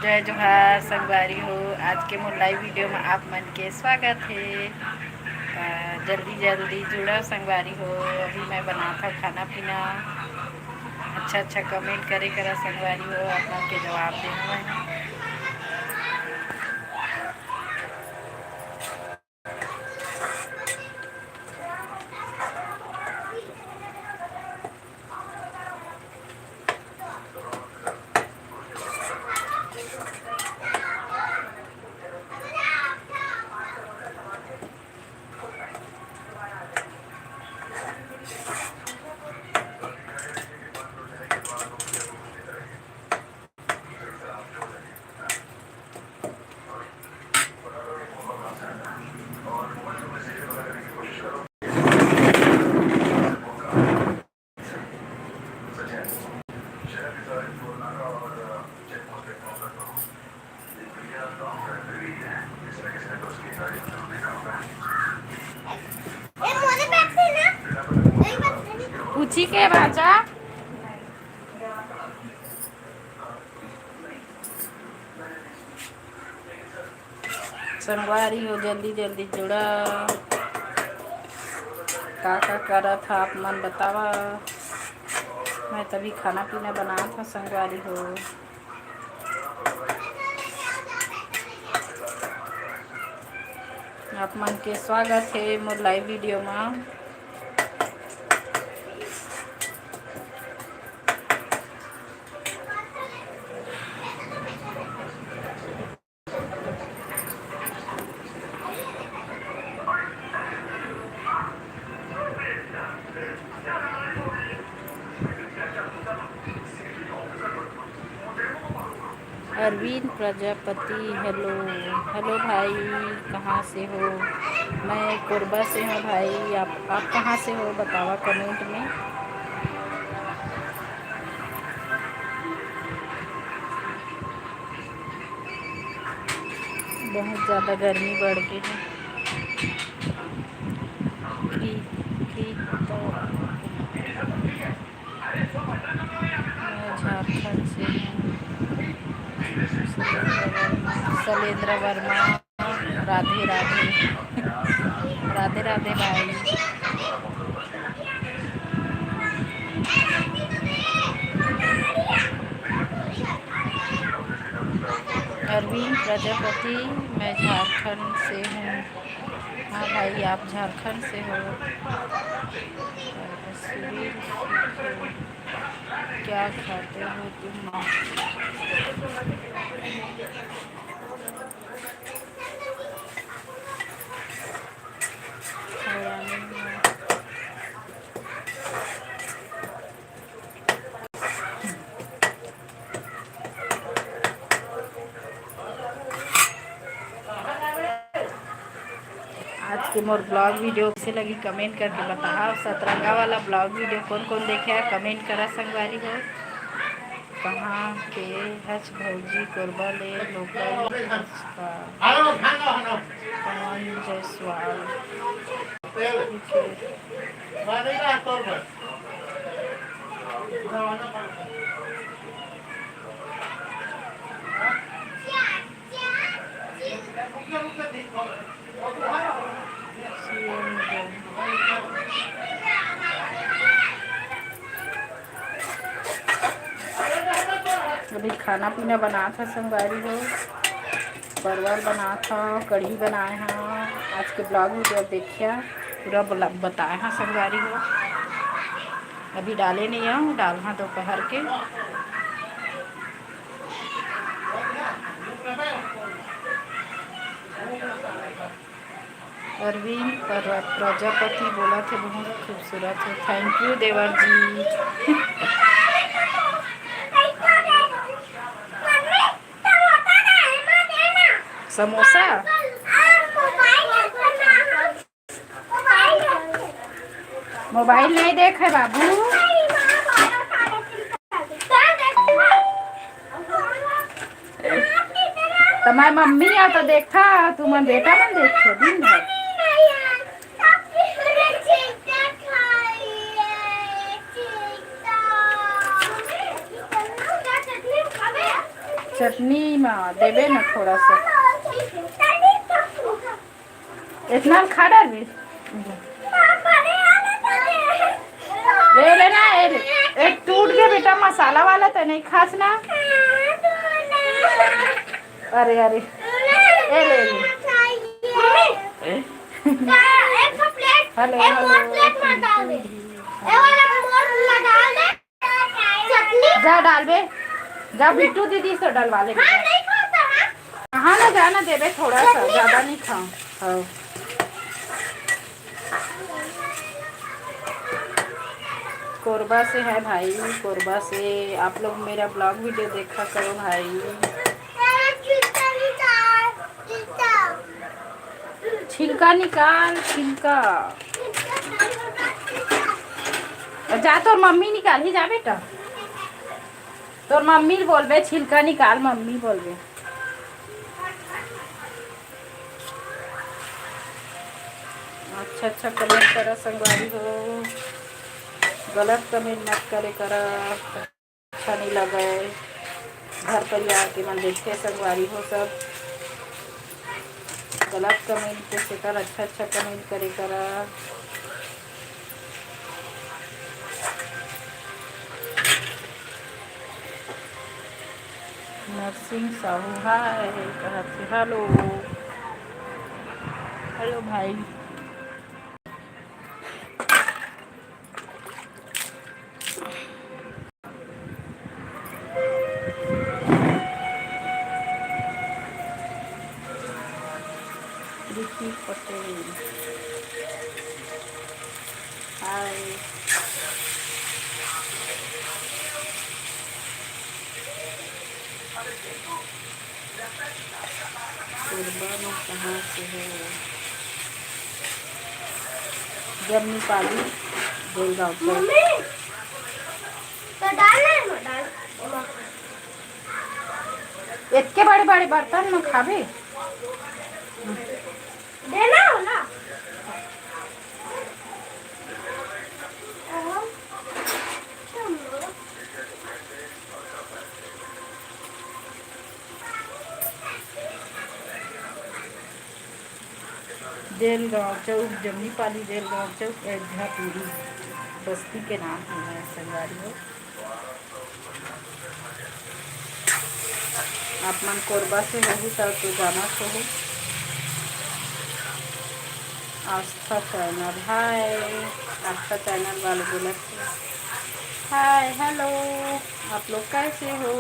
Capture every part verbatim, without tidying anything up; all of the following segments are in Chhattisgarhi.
जय जोहार संगवारी हो, आज के मोर live video में आप मन के स्वागत हे। अ, जल्दी जल्दी जुड़व संगवारी हो, अभी मैं बनात हव खाना पीना। अच्छा अच्छा comment करे करा संगवारी हो, आप मन के जवाब देहूँ मैं। पूछी के भांचा। संगवारी हो, जल्दी जल्दी जुड़ा। का का करत ह आप मन बतावा। मैं तभी खाना पीना बनात हव संगवारी हो। आप मन के स्वागत हे मोर live video मा। अरविंद प्रजापति, hello। Hello भाई, कहाँ से हो? मैं कोरबा से हूँ भाई। आप, आप कहाँ से हो, बतावा comment में। बहुत ज़्यादा गर्मी बढ़ गे हे। प्री-, प्रीत, मैं झारखंड से हूँ। शैलेंद्र वर्मा, राधे राधे। राधे राधे भाई। अरविंद प्रजापति, मैं झारखंड से हूँ। हाँ भाई, आप झारखंड से हो। सुनील, क्या खाते हो तुम? आज के मोर vlog video कइसे लगी, comment करके बताहा। सतरंगा वाला vlog video कौन कौन देखे हे, comment करा संगवारी हो। कहाँ के हच भौजी? कोरबा ले local हच का? पवन जायसवाल। अभी खाना पीना बनात हव संगवारी हो, परवल बनात हव, कढ़ी बनाए हव। आज के vlog video देखिया, पूरा बला-, बताए हव संगवारी हो। अभी डाले नहीं हव, डालहा दोपहर के। अरविंद प्र-, प्रजापति बोलत हे, बहुत खूबसूरत हे। Thank you देवर जी। समोसा? मोबाइल नहीं देखे बाबू। तुम्हार मम्मी आ तो देखा, तुमन बेटा मन देखे दिन भर। चटनी में देबे ना थोड़ा सा। इतना खा डालबे। ए ले ना, ए ले। ए टूट गया बेटा, मसाला वाला तो नहीं खास ना। अरे, अरे। ए ले, ए ले। Hello, hello. जा डालबे, जा बिट्टू दीदी से डलवा ले। हाँ, नहीं खाता, हाँ। हाँ ना, जाना देबे थोड़ा सा, ज्यादा नहीं खाओ। हाँ। कोरबा से है भाई, कोरबा से। आप लोग मेरा ब्लॉग वीडियो देखा करो भाई। छिलका निकाल, छिलका। जा, तोर मम्मी निकाल ही जा बेटा। तोर मम्मी ल बोलबे, छिलका निकाल, मम्मी बोलबे। अच्छा, अच्छा कमेंट करा संगवारी हो, गलत कमेंट मत करे करा, अच्छा नहीं लगे। घर परिवार के मन देखते संगवारी हो सब, गलत कमेंट के सेकर अच्छा अच्छा कमेंट करे करा। नरसिंह साहू हाय कहत हे, हेलो, हेलो भाई। प्रीति पटेल। हाय। कोरबा में कहाँ से हो? जमनी पाली, बेलगांव से। तो डालना है ना, डाल। इतके बड़े बड़े बर्तन में खाबे? देना हो ना। देलगांव चौक, जमनीपाली देलगांव चौक, अयोध्यापुरी बस्ती के नाम हे संगवारी हो। आप मन कोरबा से होहू त तो जानत होहू। आस्था चैनल, हाय। आस्था चैनल वाले बोलत हे, हाय, हेलो, आप लोग कैसे हो?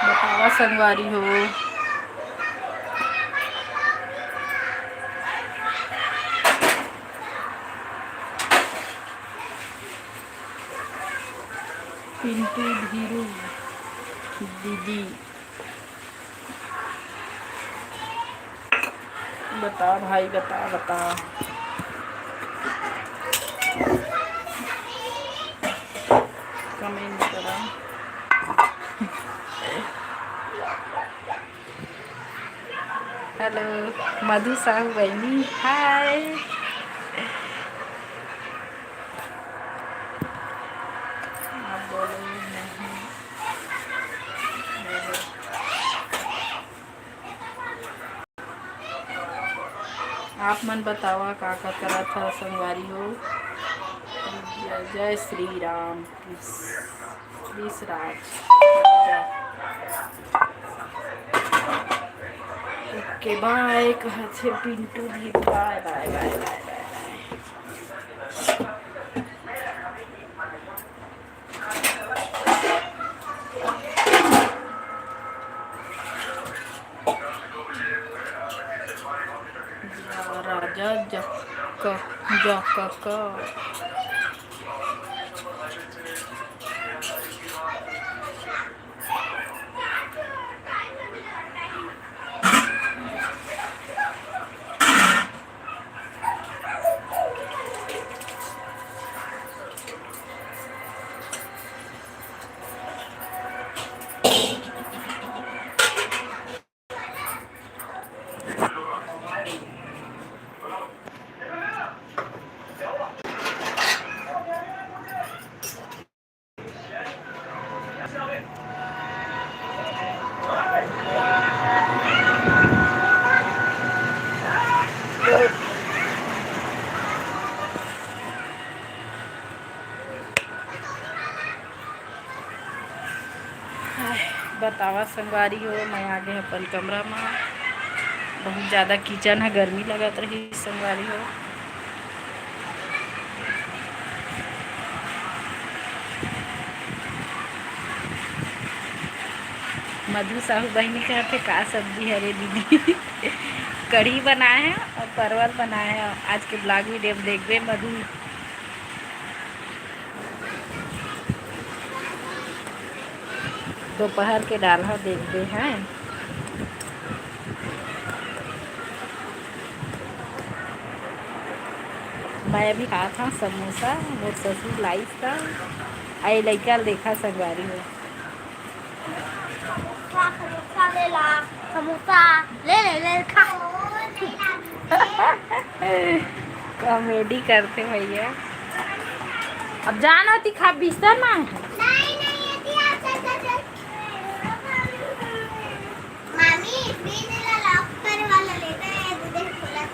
बतावा संगवारी हो। पिंटू धीरू दीदी। बता भाई, बता, बता। कमेंट करा। हेलो, मधु साहू बहिनी, हाय। आप बोलो नहीं। आप मन बतावा, का का करत हव संगवारी हो? जय, जय श्री राम। विश्राज। ओके, बाय। कहाँ से पिंटू भी? बाय, बाय, बाय, बाय, बाय। राजा जक-, जकक। बतावा संगवारी हो, मैं आ गए अपन कमरा में। बहुत ज़्यादा किचन है, गर्मी लगत रही संगवारी हो। मधु साहू बहिनी कहते, "का सब्जी हरे दीदी?" कढ़ी बनाए हैं और परवल बनाए हैं। आज के ब्लॉग वीडियो में देखबे मधु। दोपहर के डालहा देखबे हैं। मैं अभी खात हूँ समोसा, मोर ससुर लाइस था, आई लइका देखा संगवारी हो। समोसा, समोसा ले ला, समोसा ले ले, ले खा। कॉमेडी करते भैया। अब जान होती खा बिस्तर में। नहीं, नहीं, ये दिया, चल, चल, चल। मामी, फ्रिज ला लॉक करे वाला लेता है, दूध खोला।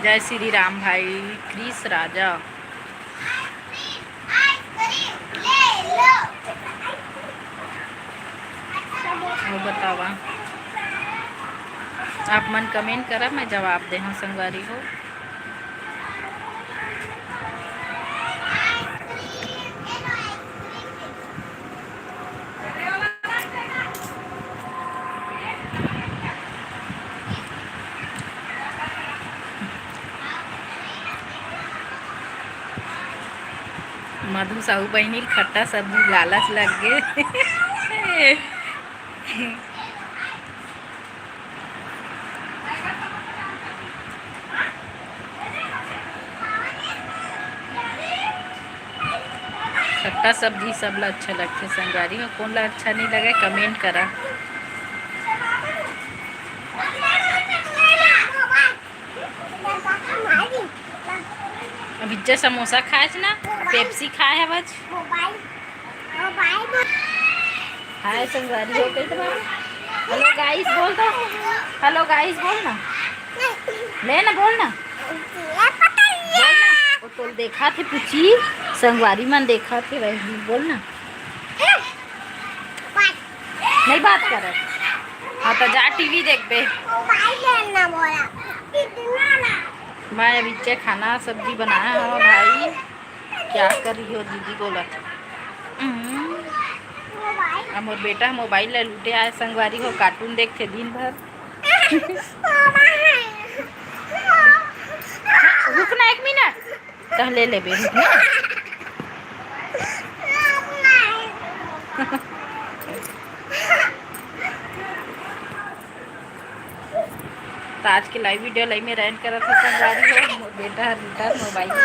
जय श्री राम भाई, क्रिस राजा। वो बतावा, आप मन कमेंट करा, मैं जवाब दे हूँ संगवारी हो। मधु साहू बहिनी ल खट्टा सब्जी लालच लग गे। खट्टा सब्जी सबला अच्छा लगथे संगवारी हो, कोन ला अच्छा नहीं लगे, कमेंट करा। अभी जे समोसा खाए ना, पेप्सी खाए है बस। हाय संगवारी हो, कही तो बाबू। हेलो गाइस बोल तो। हेलो गाइस बोल ना। ले ना, बोल ना। बोल ना। वो तो देखा थे पूछी, संगवारी मन देखा थे वही, बोल ना। नहीं बात कर। हाँ तो जा टीवी देखबे। मैं अभी चे खाना सब्जी बनाया हूँ भाई। क्या कर रही हो दीदी बोला। हम्म। अब मोर बेटा मोबाइल ला लूटे आए संगवारी हो, कार्टून देखथे दिन भर। रुक ना एक मिनट, तह ले लेबे, रुक ना। तो आज के लाइव वीडियो लाइव में रैन करत हो संगवारी हो, मोर बेटा हर लूटा मोबाइल में।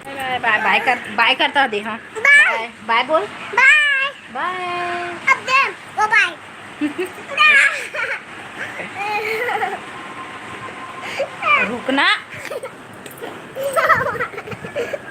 बाय बाय बाय कर, बाय करता दे। हाँ बाय। बाय बोल। बाय। Bye. अब दे, वो बाय।